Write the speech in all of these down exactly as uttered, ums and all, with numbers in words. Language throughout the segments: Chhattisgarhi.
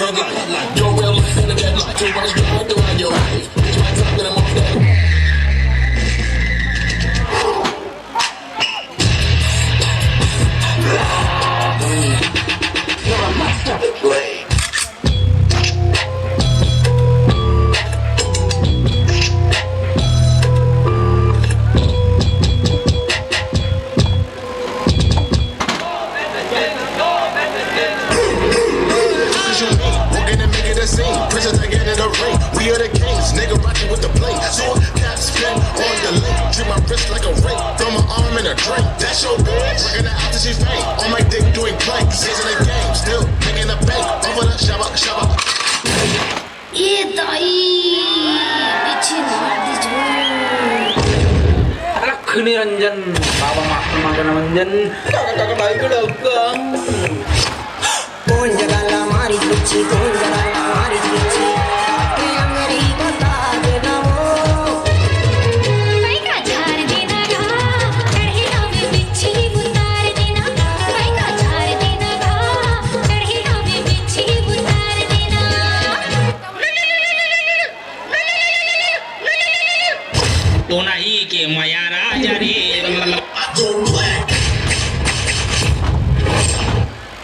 Your real life in the dead light. Too much drama throughout your life. Bitch, my time that I'm on that. You're a master. We're gonna make it a scene. Princess again in the ring. We are the kings. Nigga rocking with the bling. So cap spin on the link. Treat my wrist like a ring. Throw my arm in a drink. That's your bitch. We're gonna after she faint. On my dick doing planks. Season the game. Still making a bank. Over the shabba shabba. ए दाई, बिच्छी मार दीजिए। लख निरंजन, बाबा माखन माखन मंजन। काका, काका, भाई को डौका। कौन जगह ला मारी बिच्छी, कौन जगह ला मारी बिच्छी। आके अंगरी बता देना वो। पैका झार देना गा, कढ़ेला में बिच्छी उतार देना। पैका झार देना गा, कढ़ेला में बिच्छी उतार देना। तो नहीं के मया राजा रे।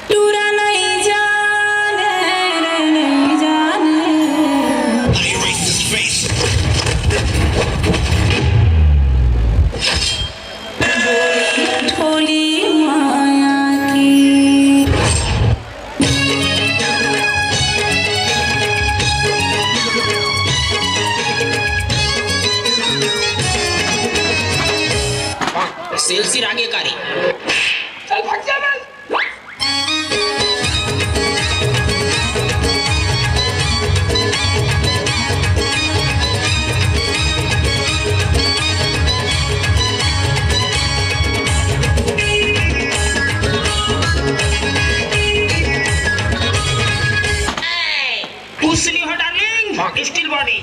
टूरा नहीं जाने रे, नहीं जाने। ठोली माया की। सेल्सी रागे का रे। चल भाग जा बस। उसनी हो डार्लिंग, स्टील बॉडी।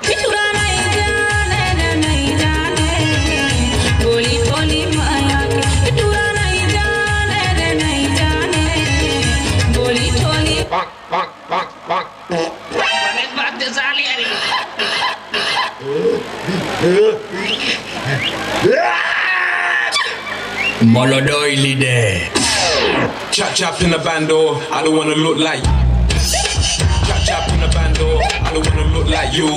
टूरा नहीं जाने रे नहीं जाने, बोली बोली माया के। टूरा नहीं जाने रे नहीं जाने, बोली बोली। बनेस बात दे साली अरे। Molodoi lide. Chop chop in the bando, I don't wanna look like. Chop chop in the bando, I don't wanna look like you.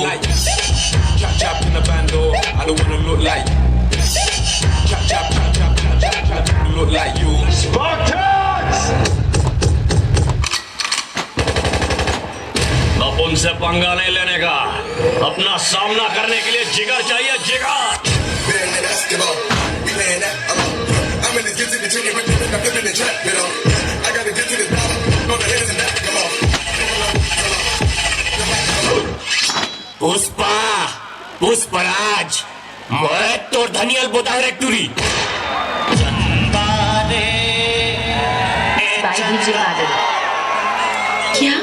Chop chop in the bando, I don't wanna look like. Chop chop chop chop chop chop chop, look like you. Spartans! अब उनसे पंगा नहीं लेने का, अपना सामना करने के लिए जिगर चाहिए, जिगर। पुष्पा, पुष्पराज। मैं तोर धनियल बोतांग रे टूरी। चंदा रे, साई डीजे वाले। क्या?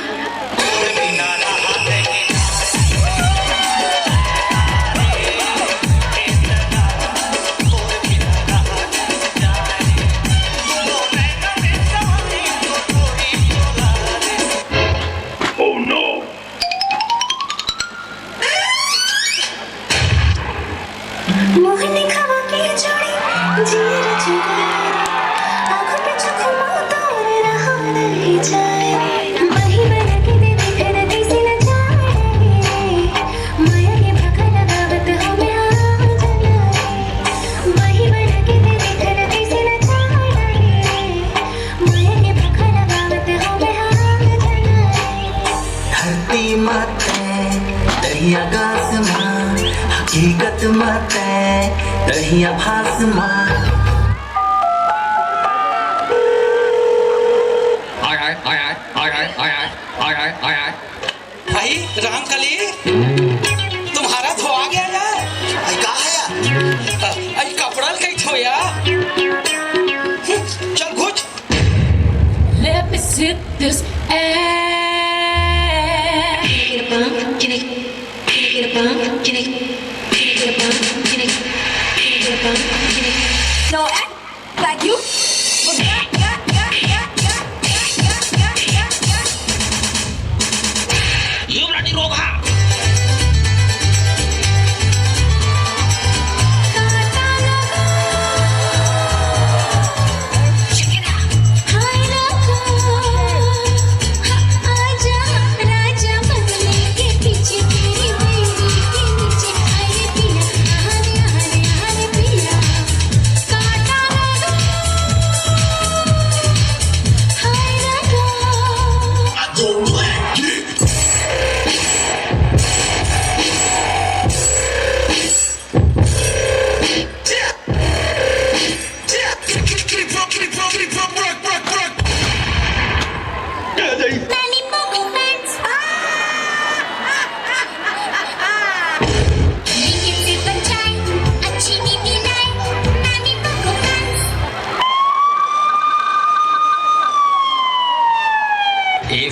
Oh no! मोहनी खवा के जोड़ी, जियर जुगाड़। आँखों पे चुकमा तोर रहा नहीं जाए। बही बना के दे दे घर कैसे न जाए। माया के भखा लगावत हो मैं आ जाना। बही बना के दे दे घर कैसे न जाए। माया के भखा लगावत हो मैं आ जाना। धरती माते तही आकाश मा, हकीकत माते तही आभास मा। भाई रामकली, तुम्हारा धोआ गया यार। भाई, का है यार? अई कपड़ा ल कई धोया। चल घुच। Let me sit this ass. No, act like you.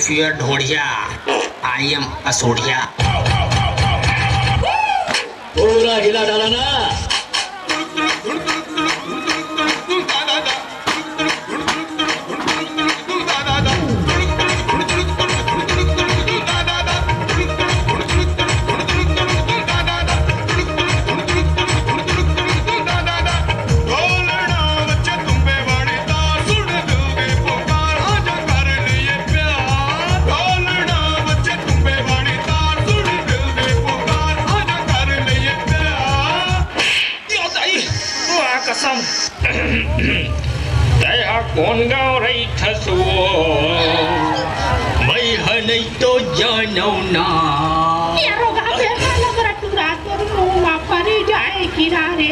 पियर ढोढ़िया, I am असोढ़िया। पूरा हिला डाला ना। वाह कसम। तै हा कोन गाँव रहिथस वो? मैं ह नहीं तो जानव ना। ये रोगहा बेटा लबरा टूरा तोर मुंह मा परी जाए किरा रे।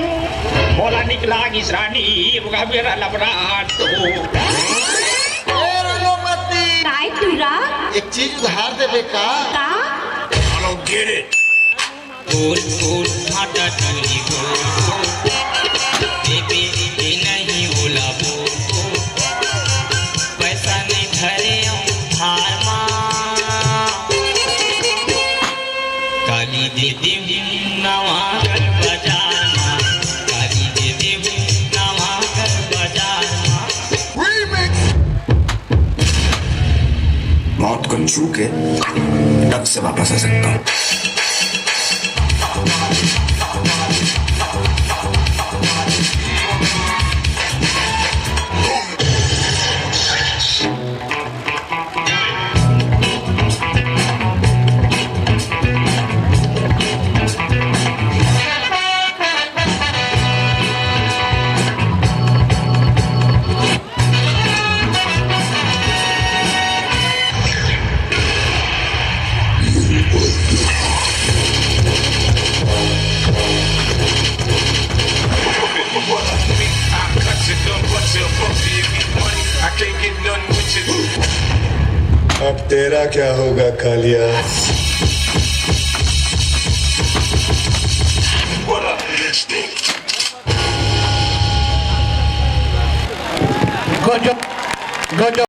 मोला निकला गिसरानी रोगहा बेरा लबरा तो। काय टूरा? एक चीज उधार देबे का? का? I don't get it। बोल बोल भाटा टोली बोल बोल। देबे के नहीं ओला बोल बोल। पैसा नहीं धरे उधार मा। काली दे देहूं नवा कर बाजार मा। काली दे देहूं नवा कर बाजार मा। मौत को छू के टक से वापस आ सकता हूँ। अब तेरा क्या होगा, कालिया? गजब, गजब।